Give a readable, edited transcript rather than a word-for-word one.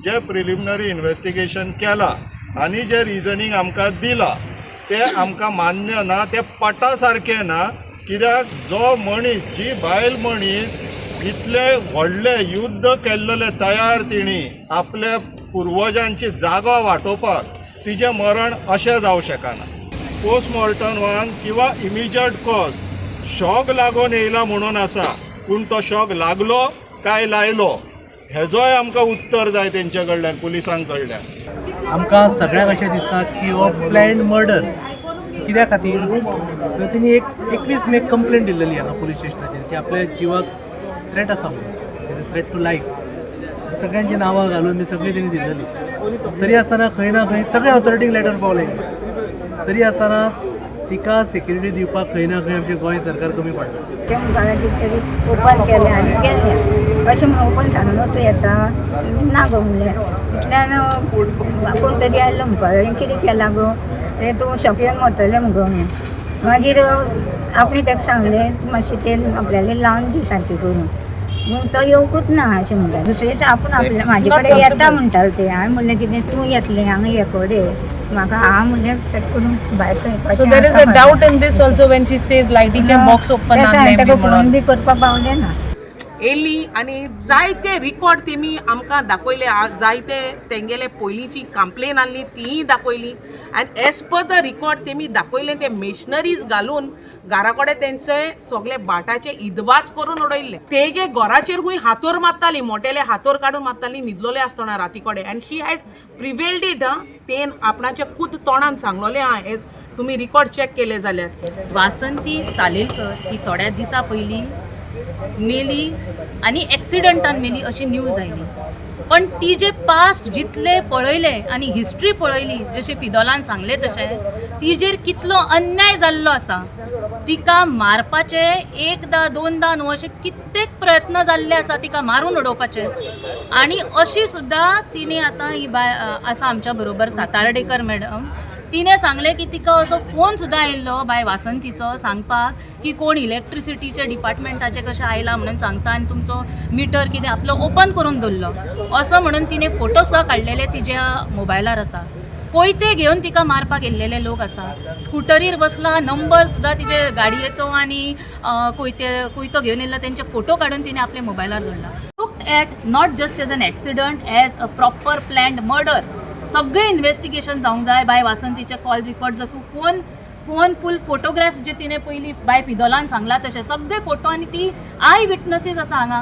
जे preliminary investigation केलां आनी जें रिजनींग आमकां दिलां तें आमकां मान्य ना, तें पटा सारकें ना. कित्याक जो मनीस, जी बायल मनीस इतलें व्हडलें युद्ध केल्लेलें तयार तिणी आपल्या पुर्वजांची जागो वाटोवपाक, तिजें मरण अशें जावं शकना. पोस्टमॉर्टमान किंवा इमिजिएट कॉज शॉक लागून येयला म्हणून आसा, पूण तो शॉक लागलो काय लायलो हेजोय आमकां उत्तर जाय तेंचे कडल्यान, पुलिसां कडल्यान. आमकां सगळ्यांक अशें दिसता की हो प्लॅन्ड मर्डर. कित्या खातीर तर तिणी एक 21 मेक कंप्लेन दिल्लेली हांगा पुलीस स्टेशनाचेर की आपल्या जिवाक थ्रेट आसा म्हणून, थ्रेट टू लायफ. सगळ्यांची नांवां घालून ती सगळी तेणी दिल्लेली. तरी आसतना खंय ना खंय सगळे ऑथॉरिटीक लेटर पावले, तरी आसतना तिका सेक्युरिटी दिवपाक खंय ना खंय आमचें गोंय सरकार कमी पडटा. ते मुखार कितें तरी ओपन केलें आनी गेलें. अशें म्हणून ओपन सांगून वचूं येता ना गो म्हणलें. इतल्यान कोण तरी आयलो म्हणपाक लागलो, कितें केलां गो तें, तूं शॉक येवन मरतलें मुगो म्हणून. मागीर आपणें ताका सांगलें, तूं मातशें तेल आपल्यालें लावन दी सारकें करून म्हूण. तो येवकूच ना अशें म्हणटा. दुसरे दिसा आपूण आपल्या म्हाजे कडेन येता म्हणटालो ते. हांवें म्हणलें, कितें तूं येतलें हांगा एकोडे म्हाका हांव म्हणलें चट करून भायर सरपाचें So there is आसा a म्हणलें. doubt in this also when she says लायटीचे बॉक्स ओपन तें आसलें हांवें बी ताका फोन म्हणून. बी करपाक पावलें ना. येयली आनी जायते रिकॉर्ड तेमी आमकां दाखयले, जायते तेंगेले पयलींची कंप्लेन आहली तीय दाखयली आनी एज पर the record तेमी दाखयले ते मेशनरीज घालून घरा कडेन तेंचे सगळे बाटाचे इदवाज करून उडयल्ले. तेगे घराचेर खूंय हातोर मारताली, मोटेले हातोर काडून मारताली न्हिदलोले आसतना राती कडेन, and she had prevailed it. आं, तेन आपणाच्या खूद तोंडान सांगलोलें आहा, एज तुमी रिकॉर्ड चॅक केले जाल्यार. वासंती सालेलकर ही थोड्या दिसां पयलीं मेली आनी एक्सिडंटान मेली अशी न्यूज आयली. पण ती जे पास्ट जितले पळयले आनी हिस्ट्री पळयली, जशें फिदोलान सांगलें तशें, तिजेर कितलो अन्याय जाल्लो आसा. तिका मारपाचे एकदां दोनदां न्हू, अशे कित्येक प्रयत्न जाल्ले आसा तिका मारून उडोवपाचे. आनी अशी सुद्दां तिणे आतां ही बाय आसा आमच्या बरोबर, सातार्डेकर मॅडम, तिणें सांगलें की तिका असो फोन सुद्दां आयिल्लो बाय वासंतीचो सांगपाक की कोण इलेक्ट्रिसिटीच्या डिपार्टमेंटाचे कशें आयला म्हणून सांगता आनी तुमचो मिटर कितें आपलो ओपन करून दवरलो असो म्हणून. तिणें फोटो सुद्दां काडलेले तिज्या मोबायलार आसा. कोयते घेवन तिका मारपाक येयल्लेले लोक आसा. स्कुटरीर बसला, नंबर सुद्दां तिजे गाडयेचो आनी कोयते कोयतो घेवन येयल्लो तेंचे फोटो काडून तिणें आपल्या मोबायलार दवरला. Looked at not just as an accident, as a proper planned murder. सगळें इन्वेस्टिगेशन जावंक जाय. बाय वासंतीचे कॉल रिकॉर्ड आसूं, फोन फूल फोटोग्राफ्स जे तिणें पयलीं बाय फिदोलान सांगला तशें सगळे फोटो आनी ती I witnesses आसा हांगा.